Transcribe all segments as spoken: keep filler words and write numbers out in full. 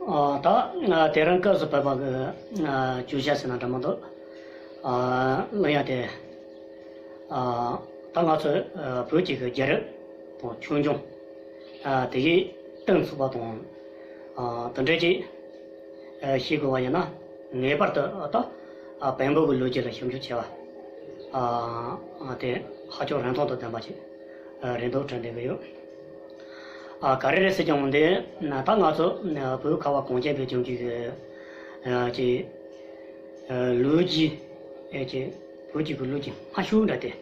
ཨ། ད་ཨ་དེ་རིང་སྐབས་སུ་བབས་པ་གི་ཨ་བརྗོད་བྱ་ཟེར་ན་འདྲ་མི་འདུག་ཨ་གླེང་ཡ་དེ། ཨ་ད་ང་ཚོ་ཨ་བོད་ཀྱི་གི་རྒྱལ་རབས་དང་ཆོས་འབྱུང་། ཨ་དེ་གའི་གཏིང་ཚུགས་པ་དང་། ཨ་དེ་འདྲ་ཅིག་ཨ་ཤེས་དགོས་པ་ཡིན་ན། ངེས་པར་དུ་ཨ་ད་ཨ་བོན་པོ་གི་ལོ་རྒྱུས་ལ་ཞིབ་འཇུག་བྱས་པ། ཨ་ཨ་དེ་ཧ་ཅང་རིན་ཐང་དང་ལྡན་པ་ཅིག་ཨ་རེད་འདུག་དྲན་བསྡད་ཀྱི་ཡོད། ཨ་ག་རེ་རེད་ཟེར་ཀྱང་འདི་ན་ད་ང་ཚོ་ཨ་བོད་ཁ་བ་གངས་ཅན་པའི་ལྗོངས་ཀྱི་ཨ་ཀྱི་ཨ་ལོ་རྒྱུས། ཨེ་ཀྱི་བོད་ཀྱི་གི་ལོ་རྒྱུས་སྔ་ཤོས་འདྲ་སྟེ།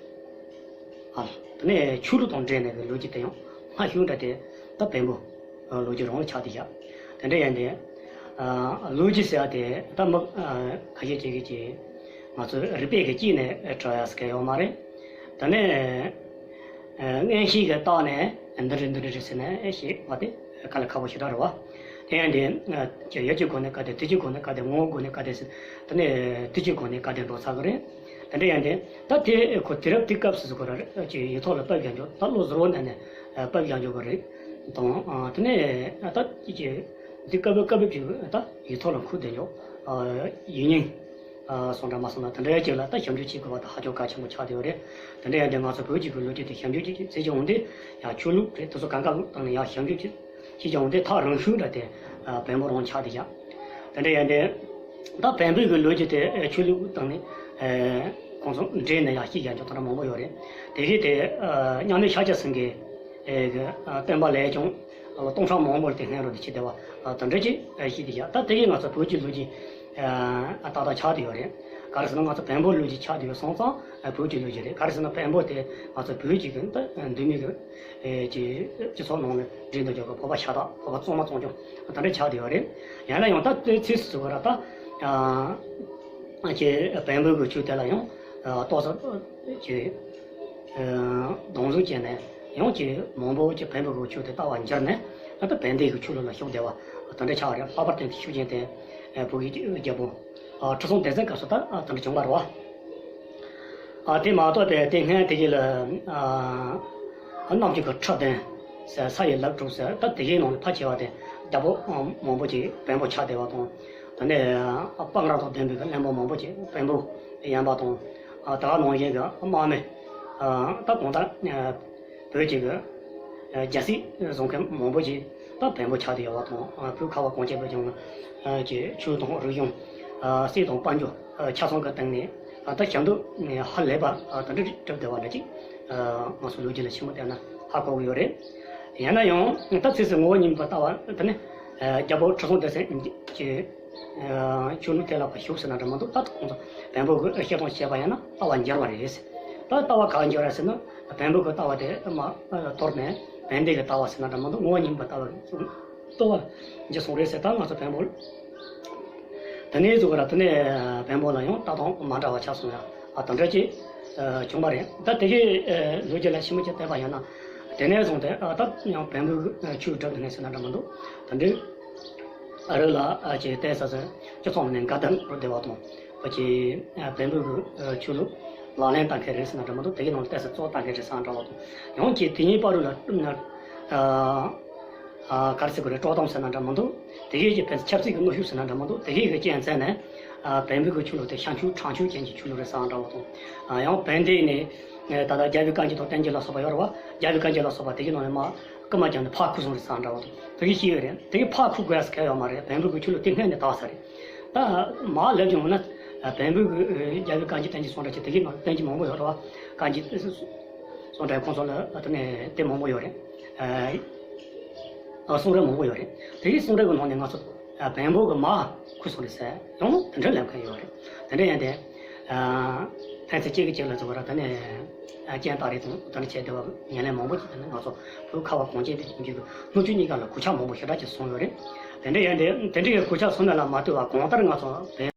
ཨ་དེ་ནས་ཆོས་ལུགས་དང་འབྲེལ་ནས་གི་ལོ་རྒྱུས་དེ་ཡང་སྔ་ཤོས་འདྲ་སྟེ། ད་བོན་པོ་ཨ་ལོ་རྒྱུས་རང་ལ་ཆགས་བསྡད་བཞག་དེ་འདྲ་ཡིན་ཏེ། ཨ་ལོ་རྒྱུས་ཟེར་བ་དེ་ད་མི་ཨ་ཁ་ཤས་ཅིག་གིས་ཀྱི་ང་ཚོ་རིག་པའི་གི་དཀྱིལ་ནས་དྲི་ཡ་ཟེར་གི་ཡོད་མ་རེད། དེ་ནས། ཨ་མངོན་ཤེས་ཀྱི་རྟགས་ནས་འདི་རེད་འདི་རེད་ཟེར་ནས་ཤེས་པ་དེ་དཀའ་ལས་ཁག་པོ་ཞེ་དྲག་རེད་བ། དེ་ཡང་དེ་ཨ་ཀྱི་ཡུལ་གྱི་སྒོ་ནས་ག་དེ། དུས་ཀྱི་སྒོ་ནས་ག་དེ། ངོ་བོའི་སྒོ་ནས་ག་དེ་ཟེར། དེ་ནས་དུས་ཀྱི་སྒོ་ནས་ག་དེ་འགྲོ་ཚར་གི་རེད། དེ་འདྲ་ཡང་དེ་ད་དེ་ཁོ་དུས་རབས་དེ་སྐབས་སུ་ཁོ་ར་ཀྱི་ཡིག་ཐོག་ལ་ཕབ་རྒྱག་རྒྱུ། ད་ལོ་ཟུར་བོ་ནས་ནས་ཨ་ཕབ་རྒྱག་རྒྱུ་གི་རེད་དང་། ཨ་དེ་ནས་ཨ་ད་ཀྱི་དེ་སྐབས་སྐབས་ཀྱི་ད་ཡིག་ཐོག་ལ་འཁོད་བསྡད་རྒྱུ། ཨ་ཡིག་རྙིང་། ཨ་སོང་འདྲ་མ་སོང་ན་དེ་འདྲའི་ཅིག་ལ་ད་ཞིབ་འཇུག་བྱེད་དགོས་པ་དང་ཧ་ཅང་གལ་ཆེན་པོ་ཆགས་བསྡད་ཡོད་རེད། དེ་འདྲ་ཡང་དེ་ང་ཚོ་བོད་ཀྱི་གི་ལོ་རྒྱུས་དེ་ཞིབ་འཇུག་ཅིག་བྱེད་ཀྱི་འོང་དུས་ཡང་ཆོས་ལུགས་རེད། དེ་ཚོ་གང་ག་བཏང་ནས་ཡང་ཞིབ་འཇུག་ཅིག་བྱེད་ཀྱི་འོང་དུས་ཐག་རིང་ཤོས་འདྲ་དེ་ཨ་བོན་པོ་རང་ཆགས་བསྡད་ཀྱང་། དེ་འདྲ་ཡང་དེ་ད་བོན་པོའི་གི་ལོ་རྒྱུས་དེ་ཨ་ཆོས་ལུགས་བཏང་ནས་ཨ་ཁོང་ཚོ་འདྲེས་ནས་ཡང་ཤེས་ཀྱང་ཅུང་ཐོག་མཐའ་མང་པོ་ཡོད་རེད། དེ་གས་དེ་ཨ་མཉམ་མེད་ཤཱཀྱ་སེང་གེ་ཨེ་གི་ཨ་བསྟན་པ་ལས་ཀྱང་ཨ་སྟོང་ཕྲག་མང་པོར་དེ་སྔོན་རོལ་དུ་ཕྱིན་བསྡད་པ་ཨ་དེ་འདྲ་ཅིག་ཨ་ཤེས་བསྡད་ཀྱང་། ད་དེ་གས་ང་ཚོ་བོད་ཀྱི་ལོ་རྒྱུས་ཨ་ཏག་ཏག་ཆགས་བསྡད་ཡོད་རེད། ག་རེ་ཟེར་ན་ང་ཚོ་བོན་པོའི་ལོ་རྒྱུས་ཆགས་བསྡད་ཡོད་སོང་ཙང་ཨ་བོད་ཀྱི་ལོ་རྒྱུས་རེད། ག་རེ་ཟེར་ན་བོན་པོ་དེ་ང་ཚོ་བོད་ཀྱི་གི་ད་འདུལ་མི་གི་ཨེ་ཀྱི་སྤྱི་ཚོགས་ནང་ལ་འདྲེས་འདུག་ཀྱང་བོད་པ་ཤ་སྟག་བོད་པ་གཙང་མ་གཙང་རྐྱང་དེ་འདྲ་ཆགས་བསྡད་ཡོད་རེད། ཡང་ན་ཡང་ད་དེ་ཚིགས་སུ་བར་ད་ཨ་ཀྱི་བོན་པོའི་གི་ཆོས་དེ་ལ་ཡང་ཨ་ཏོག་ཙམ་ཀྱི་ཨ་སྡོམ་བཟུང་བྱས་ནས་ཡང་ཀྱི་མང་པོ་ཀྱི་བོན་པོའི་གི་ཆོས་དེ་ལྟ་བ་འགྱུར་ནས་ཨ་ད་བན་དེ་གི་ཆོས་ལུགས་ལ་ཞུགས་བསྡད་པ་དེ་འདྲ་ཆགས་རེད། ལྷག་པར་དུ་ཤུགས་རྐྱེན་དེ་ཨ་བོད་ཀྱི་རྒྱལ་པོ་ཨ་ཁྲི་སྲོང་ལྡེ་བཙན་སྐབས་སུ་ད་ཨ་དེ་འདྲ་བྱུང་བ་རེད་བ། ཨ་དེ་མ་གཏོགས་པའི་དེ་སྔོན་དེ་གི་ལ་ཨ་གནམ་གྱི་གི་ཁྲི་བདུན་ཟེར། ས་ཡི་ལེབ་དྲུག་ཟེར། ད་དེ་གའི་ནང་ལ་ཕལ་ཆེ་བ་དེ་རྒྱལ་པོ་ཨ་མང་པོ་ཅིག་བོན་པོ་ཆགས་བསྡད་པ་དང་། དེ་ནས་ཨ་དཔའ་ངར་དང་ལྡན་པའི་གི་བློན་པོ་མང་པོ་ཅིག་བོན་པོ་ཡིན་པ་དང་། ཨ་ད་ག་ནང་བཞིན་གི་དམག་མི་ཨ་ད་གང་ལྟར་ཨ་བོད་ཀྱི་གི་ཨ་རྒྱལ་སྲིད་བཟུང་མཁན་མང་པོ་ཅིག་ད་བོན་པོ་ཆགས་བསྡད་ཡོད་པ་དང་། ཨ་བོད་ཁ་བ་གངས་ཅན་པའི་ལྗོངས་ཀྱི་ཆོས་དང་རིག་གཞུང་ཨ་སྲིད་དང་དཔལ་འབྱོར་ཨ་ཆ་ཚང་གི་སྟེང་ནས་ཨ་ད་ཞབས་འདེགས་ཧ་ལས་པ་ཨ་ད་འདྲ་གྲུབ་བསྡད་པ་འདྲ་ཅིག་ཨ་ང་ཚོ་ལོ་རྒྱུས་ལ་ཞིབ་མོ་བལྟས་ན་ཧ་གོ་གི་ཡོད་རེད། ཡང་ན་ཡང་ད་ཚིགས་སུ་ངོ་བོ་ཉིད་པ་ལྟ་བ་དེ་ནི་ཨ་རྒྱལ་པོ་ཁྲི་སྲོང་ལྡེ་བཙན་གྱི་ཨ་ཆོས་ལུགས་དེ་ལ་ཕར་ཞུགས་ཟེར་ན་འདྲ་མི་འདུག་ད་ཁོང་ཚོ་བོན་པོ་གི་བཤད་སྟངས་བྱས་པ་ཡིན་ན་ལྟ་བ་འགྱུར་བ་རེད། ད་ལྟ་བ་ག་འགྱུར་ར་ཟེར་ན་བོན་པོ་གི་ལྟ་བ་དེ་མར་དོར་ནས་བན་དེ་གི་ལྟ་བ་ཟེར་ན་འདྲ་མི་འདུག་ངོ་བོ་ཉིད་པ་ལྟ་བ་གི་ལྟ་བ་འགྱུར་སོང་རེད་ཟེར། ད་ང་ཚོ་བོན་པོ་དེ་ནས་ཚུགས་ར་དེ་ནས་བོན་པོ་ལ་ཡང་ལྟ་སྟངས་མ་འདྲ་བ་ཆགས་སོང་ཡ། ཨ་དེ་འདྲ་ཅིག་ཨ་བྱུང་བ་རེད། ད་དེ་གི་ཨ་ལོ་རྒྱུས་ལ་ཞིབ་མོ་ཅིག་བལྟས་པ་ཡིན་ན་དེ་ནས་བཟུང་སྟེ་ཨ་ད་ཡང་བོན་པོའི་ཆོས་སྒྲུབ་དེ་ནས་ཟེར་ན་འདྲ་མི་འདུག་དེ་འདྲའི་ཨ་རི་ལ་ཨ་ཅེ་ཏེག་སཱ་སི་སྤྱི་ཚོགས་ནང་ནས་དགའ་ལྡན་རུ་བསྡད་པ་དང་། ཨ་ཅེ་ཨ་བོན་པོའི་གི་ཨ་ཆོས་ལུགས་ལག་ལེན་བསྟར་མཁན་རེད་ཟེར་ན་འདྲ་མི་འདུག་དེ་གི་ནང་ལ་ཏེག་སཱ་སི་གཙོ་བོ་བསྟར་མཁན་རེད་ཟེར་ན་འདྲ་བ་དང་། ཡང་ཅིག་དེ་གཉིས་བར་དུ་ལ་ཨ་ཨ་ག་རེ་ཟེར་དགོས་རེད། དཀྲོག་གཏམ་ཟེར་ན་འདྲ་མི་འདུག་དེ་གི་གི་ཕན་ཆབ་སྲིད་ཀྱི་གནོན་ཤུགས་ཟེར་ན་འདྲ་མི་འདུག་དེ་གི་གི་རྐྱེན་བཙལ་ནས་ཨ་བོན་པོའི་གི་ཆོས་ལུགས་དེ་ཤར་ཕྱོགས་དྲག་ཕྱོགས་ཅན་གྱི་ཆོས་ལུགས་རེད་ཟེར་ན་འདྲ་བ་དང་། ཨ་ཡང་བན་དེ་ནས་ད་ལྟ་རྒྱལ་བའི་བཀའ་འགྱུར་དང་བསྟན་འགྱུར་ལ་སོགས་པ་ཡོད་རེད་བ། རྒྱལ་བའི་བཀའ་འགྱུར་ལ་སོགས་པ་དེ་གི་ནང་ནས་མར་རྐུ་མ་བརྒྱབ་ནས་ཕར་འཁུར་སོང་རེད་ཟེར་ན་འདྲ་བ་དང་། དེ་གི་ཤེས་ཡོད་རེད། དེ་གི་ཕར་འཁུར་དགོས་ཡ་ཟེར་ག་ཡོད་མ་རེད། བོན་པོའི་གི་ཆོས་ལུགས་དེ་སྔོན་ནས་དར་ས་རེད། ད་མར་སླེབས་ཀྱི་ཡོང་ན་བོན་པོའི་གི་རྒྱལ་བའི་བཀའ་འགྱུར་བསྟན་འགྱུར་སོགས་འདྲ་ཅིག་དེ་གི་ནང་བསྟན་འགྱུར་མང་པོ་ཡོད་རེད་བ། བཀའ་འགྱུར་སོགས་འདྲ་ཁོང་ཚོ་ལ་དེ་ནས་དེ་མང་པོ་ཡོད་རེད། ཨ་གསུང་རབ་མང་པོ་ཡོད་རེད། དེ་གི་གསུང་རབ་གི་ནང་ནས་ང་ཚོ་ཨ་བོན་པོ་གི་མར་འཁུར་སོང་རེད་ཟེར་ཡང་དེ་འདྲ་ལབ་མཁན་ཡོད་རེད། དེ་འདྲ་ཡིན་ཏེ་ཨ་ཕན་ཚུན་གཅིག་གིས་གཅིག་ལ་ཚོ་བ་ར་དེ་ནས་ཨ་རྐྱེན་བཏགས་རེས་དང་དེ་འདྲ་བྱས་བསྡད་པ་ཉེར་ལེན་མང་པོ་ཅིག་དེ་ནས་ང་ཚོ་བོད་ཁ་བ་གངས་ཅན་པའི་ལྗོངས་ཀྱི་སྣོད་བཅུད་གཉིས་ཀ་ལ་གོད་ཆག་མང་པོ་ཞེ་དྲག་ཅིག་སོང་ཡོད་རེད། དེ་འདྲ་ཡིན་ཏེ་དེ་འདྲའི་གོད་ཆག་སོང་ན་ལ་མ་ལྟོས་པ་གང་ལྟར་ང་ཚོ་བོན་